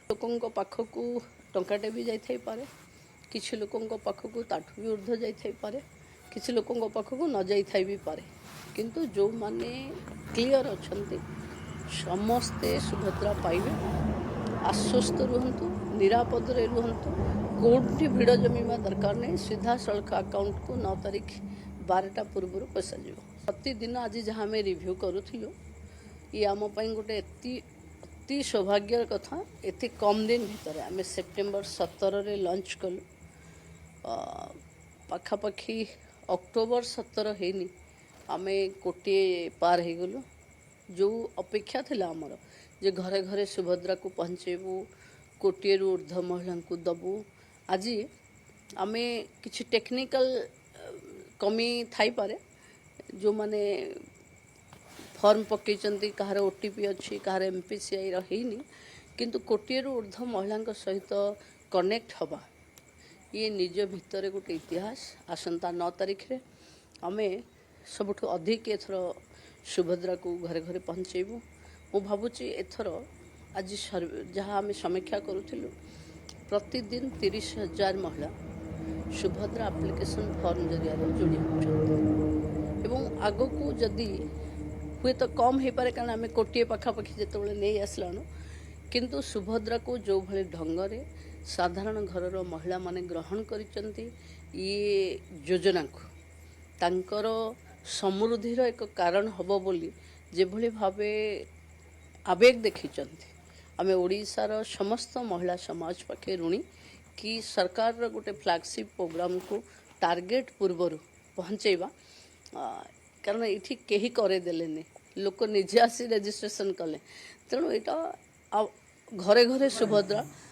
ଲୋକଙ୍କ ପାଖକୁ ଟଙ୍କାଟେ ବି ଯାଇଥାଇପାରେ, କିଛି ଲୋକଙ୍କ ପାଖକୁ ତାଠୁ ବି ଉର୍ଦ୍ଧ୍ୱ ଯାଇଥାଇପାରେ, କିଛି ଲୋକଙ୍କ ପାଖକୁ ନ ଯାଇଥାଇ ବି ପାରେ। କିନ୍ତୁ ଯେଉଁମାନେ କ୍ଲିଅର ଅଛନ୍ତି, ସମସ୍ତେ ସୁଭଦ୍ରା ପାଇବେ। ଆଶ୍ୱସ୍ତ ରୁହନ୍ତୁ, ନିରାପଦରେ ରୁହନ୍ତୁ। କେଉଁଠି ଭିଡ଼ ଜମିବା ଦରକାର ନାହିଁ। ସିଧାସଳଖ ଆକାଉଣ୍ଟକୁ 9 ତାରିଖ 12ଟା ପୂର୍ବରୁ ପଇସା ଯିବ। ପ୍ରତିଦିନ ଆଜି ଯାହା ଆମେ ରିଭ୍ୟୁ କରୁଥିଲୁ, ଇଏ ଆମ ପାଇଁ ଗୋଟେ ଅତି ସୌଭାଗ୍ୟର କଥା। ଏତେ କମ୍ ଦିନ ଭିତରେ, ଆମେ ସେପ୍ଟେମ୍ବର 17ରେ ଲଞ୍ଚ କଲୁ, ପାଖାପାଖି ଅକ୍ଟୋବର 17 ହେଇନି, ଆମେ କୋଟିଏ ପାର ହେଇଗଲୁ। ଯେଉଁ ଅପେକ୍ଷା ଥିଲା ଆମର ଯେ ଘରେ ଘରେ ସୁଭଦ୍ରାକୁ ପହଞ୍ଚେଇବୁ, କୋଟିଏରୁ ଉର୍ଦ୍ଧ୍ୱ ମହିଳାଙ୍କୁ ଦେବୁ, ଆଜି ଆମେ କିଛି ଟେକ୍ନିକାଲ କମି ଥାଇପାରେ। ଯେଉଁମାନେ ଫର୍ମ ପକେଇଛନ୍ତି, କାହାର ଓଟିପି ଅଛି, କାହାର ଏମ୍ପିସିଆଇର ହେଇନି, କିନ୍ତୁ କୋଟିଏରୁ ଉର୍ଦ୍ଧ୍ୱ ମହିଳାଙ୍କ ସହିତ କନେକ୍ଟ ହେବା, ଇଏ ନିଜ ଭିତରେ ଗୋଟେ ଇତିହାସ। ଆସନ୍ତା 9 ତାରିଖରେ ଆମେ ସବୁଠୁ ଅଧିକ ଏଥର ସୁଭଦ୍ରାକୁ ଘରେ ଘରେ ପହଞ୍ଚେଇବୁ। ମୁଁ ଭାବୁଛି ଏଥର ଆଜି ଯାହା ଆମେ ସମୀକ୍ଷା କରୁଥିଲୁ, ପ୍ରତିଦିନ 30,000 ମହିଳା ସୁଭଦ୍ରା ଆପ୍ଲିକେସନ୍ ଫର୍ମ ଜରିଆରେ ଯୋଡ଼ି ହେଉଛନ୍ତି ଏବଂ ଆଗକୁ ଯଦି ହୁଏତ କମ୍ ହେଇପାରେ, କାରଣ ଆମେ କୋଟିଏ ପାଖାପାଖି ଯେତେବେଳେ ନେଇ ଆସିଲାଣୁ। କିନ୍ତୁ ସୁଭଦ୍ରାକୁ ଯେଉଁଭଳି ଢଙ୍ଗରେ ସାଧାରଣ ଘରର ମହିଳାମାନେ ଗ୍ରହଣ କରିଛନ୍ତି, ଇଏ ଯୋଜନାକୁ ତାଙ୍କର ସମୃଦ୍ଧିର ଏକ କାରଣ ହେବ ବୋଲି ଯେଭଳି ଭାବେ ଆବେଗ ଦେଖିଛନ୍ତି, ଆମେ ଓଡ଼ିଶାର ସମସ୍ତ ମହିଳା ସମାଜ ପାଖେ ଋଣୀ କି ସରକାରର ଗୋଟେ ଫ୍ଲାଗସିପ୍ ପ୍ରୋଗ୍ରାମକୁ ଟାର୍ଗେଟ୍ ପୂର୍ବରୁ ପହଞ୍ଚେଇବା। କାରଣ ଏଇଠି କେହି କରେଇଦେଲେନି, ଲୋକ ନିଜେ ଆସି ରେଜିଷ୍ଟ୍ରେସନ କଲେ। ତେଣୁ ଏଇଟା ଆଉ ଘରେ ଘରେ ସୁଭଦ୍ରା।